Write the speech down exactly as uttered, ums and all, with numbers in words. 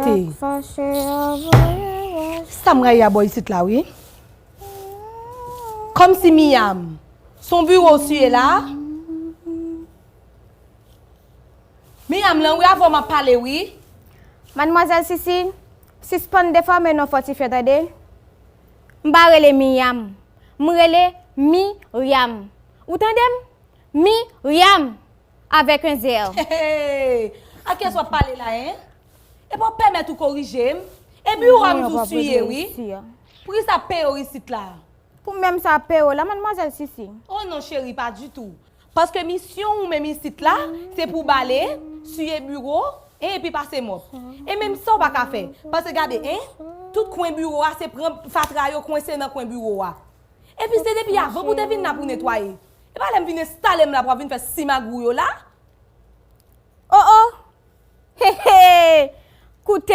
Fache a voye wè. Sa m rayi a bò isit la, wi. Kòmsi Miyam, se yon biwo w siye la. Miyam lan, wi, avè w m ap pale, wi. Madmwazèl Sisi, sispann defòme non fòtifye, tande. M pa rele Miyam. M rele Miryam. Ou tande m? Miryam. Avèk yon Z. Hey, hey, hey. A kiyès w ap pale la, en? Epi w pèmèt ou korije m? E biwo a m di w siye, wi. Poukisa ap peye w isit la? Pou menm sa ap peye w la, madmwazèl Sisi. Oh non, cheri, pa ditou. Paske misyon ou menm isit la, se pou bale, siye biwo, en, epi pase mòp. E menm sa w pa ka fè. Paske gade, en, tout kwen biwo a, se pran fatra yo kwense nan kwen biwo a. Epi se depi avan pou w te vin la pou netwaye. E pa lè m vin enstale m la pou w ap vin fè simagou yo la. Oh, oh! He, he! Koute